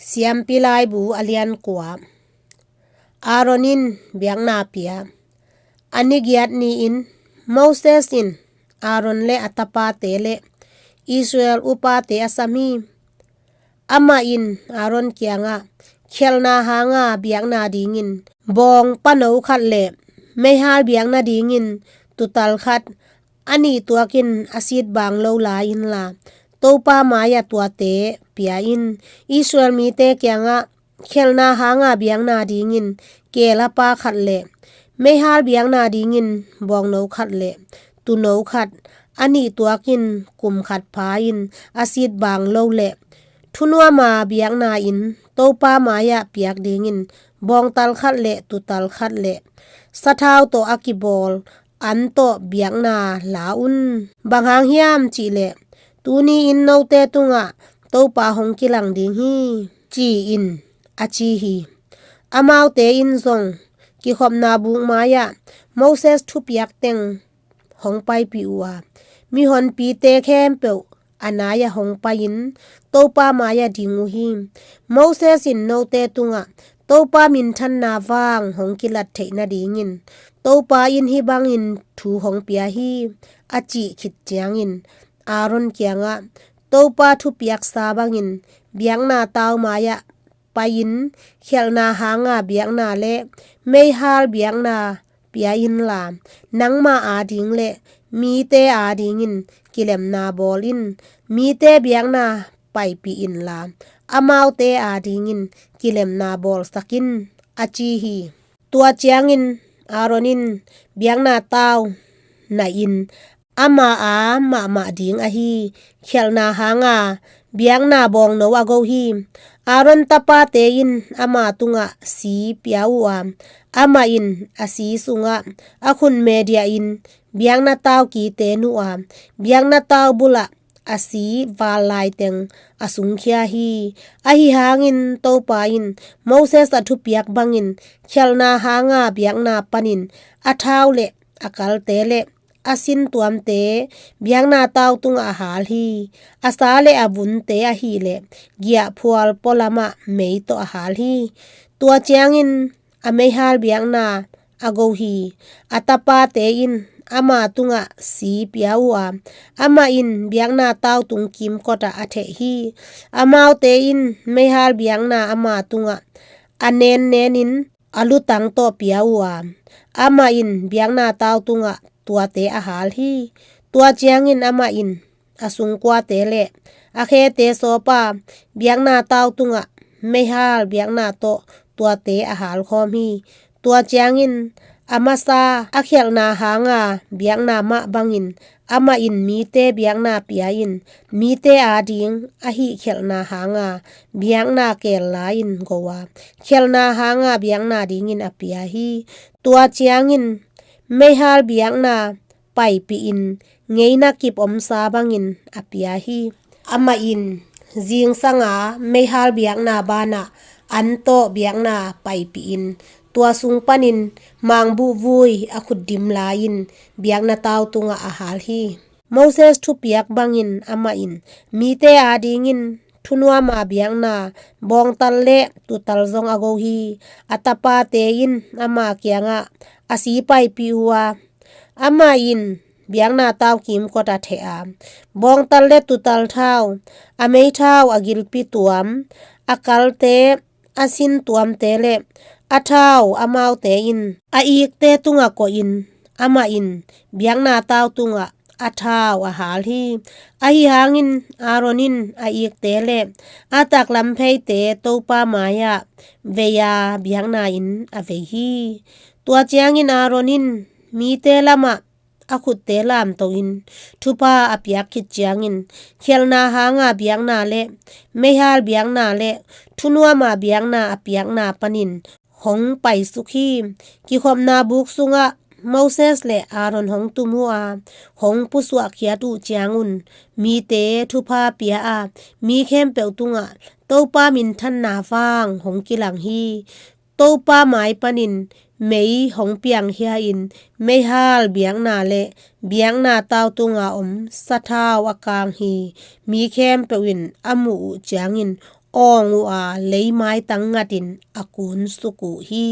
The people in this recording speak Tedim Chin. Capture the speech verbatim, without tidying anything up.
Siampi Laibu a lian kua. Aaron in biakna pia. A ni giat ni-in Moses in Aaron le a tapate le Israel upate a sam hi. Amah in Aaron kiangah, khialhna hanga biakna dingin bawng pano khat le meihal biakna dingin tutal khat, a nih tuakin a sit bang lo la inla, Topa mai-ah tuate pia in. Israel mite kiangah, khialhna hanga biakna dingin kela pa khat le meihal biakna dingin bawngno khat le tuno khat, a nih tuakin kum khat pha-in a sit bang lo le thunuama biakna-in Topa mai-ah piak dingin bawngtal khat le tutal khat le sathau tawh a kibawl an tawh biakna la un. Bang hang hiam cihleh, tuni-in note tungah Topa hong kilang ding hi, ci-in a ci hi. Amaute in zong kikhopna buk mai-ah Moses thupiak teng hong paipih uh a, mihonpite khempeuh a nai-ah hong pai-in Topa mai-ah ding uh hi. Moses in note tungah Topa minthanna vang hong kilat theih nadingin Topa in hih bangin thu hong pia hi, a cih khit ciangin Aaron kiangah, Topa thupiaksa bangin biakna tau mai-ah pai-in khialhna hanga biakna le meihal biakna pia inla, nangma ading le mite adingin kilemna bawl in. Mite biakna paipih inla, amaute adingin kilemna bawlsak in, a ci hi. Tua ciangin Aaron in biakna tau nai-in ama a mahmah ding ahi khialhna hanga biakna bawngno a go hi. Aaron tapate in ama tungah si pia uh a, amah in a si sungah a khut mediah in biakna tau kiten uh a, biakna tau bulah a si val laiteng a sungkhia hi. Ahi hangin Topa in Moses a thupiak bangin khialhna hanga biakna panin a thau le a kalte le a sintuamte biakna tau tungah a hal hi. A sa le a vunte ahileh giahphual pualamah mei tawh a hal hi. Tua ciangin a meihal biakna a go hi. A tapate in ama tungah si pia uh a, amah in biakna tau tung kimkotah a theh hi. Amaute in meihal biakna ama tungah a nennenin a lutang tawh pia uh a, amah in biakna tau tungah tuate a hal hi. Tua ciangin amah in a sungkuate le a khete sawpa biakna tau tungah meihal biakna tawh tuate a halkhawm hi. Tua ciangin a masa a khialhna hanga biakna mah bangin amah in mite biakna pia-in mite ading ahi khialhna hanga biakna kella-in go a, khialhna hanga biakna dingin a pia hi. Tua ciangin meihal biakna paipih in ngeina kip omsa bangin a pia hi. Amah in zingsanga meihal biakna banah an tawh biakna paipih in tua sung panin mangbuh vui a khut dim la-in biakna tau tungah a hal hi. Moses thupiak bangin amah in mite adingin thunuama biakna bawngtal le tutal zong a go hi. A tapate in ama kiangah a si paipih uh a, amah in biakna tau kimkot a theh a, bawngtal le tutal thau, a meithau a gilpi tuam, a kalte, a sintuamte le a thau amaute in a ikte tungah koihin amah in biakna tau tungah a thau a hal hi. Ahi hangin Aaron in a ikte le a taklam pheite Topa mai-ah vei-a biakna-in a vei hi. Tua ciangin Aaron in mite lamah a khutte lamto-in thupha a piak khit ciangin khialhna hanga biakna le meihal biakna le thunuama biakna a piakna panin hong paisuk hi. Kikhopna buk sungah Moses le Aaron hong tum uh a, hong pusuahkhiat uh ciangun mite thupha pia a, mi khempeuh tungah Topa minthanna vang hong kilang hi. Topa mai panin mei hong piangkhia-in meihal biakna le biakna tau tunga om sathau a kang hi. Mi khempeuh in a muh uh ciangin awng uh a, lei maitang ngatin a kunsuk uh hi.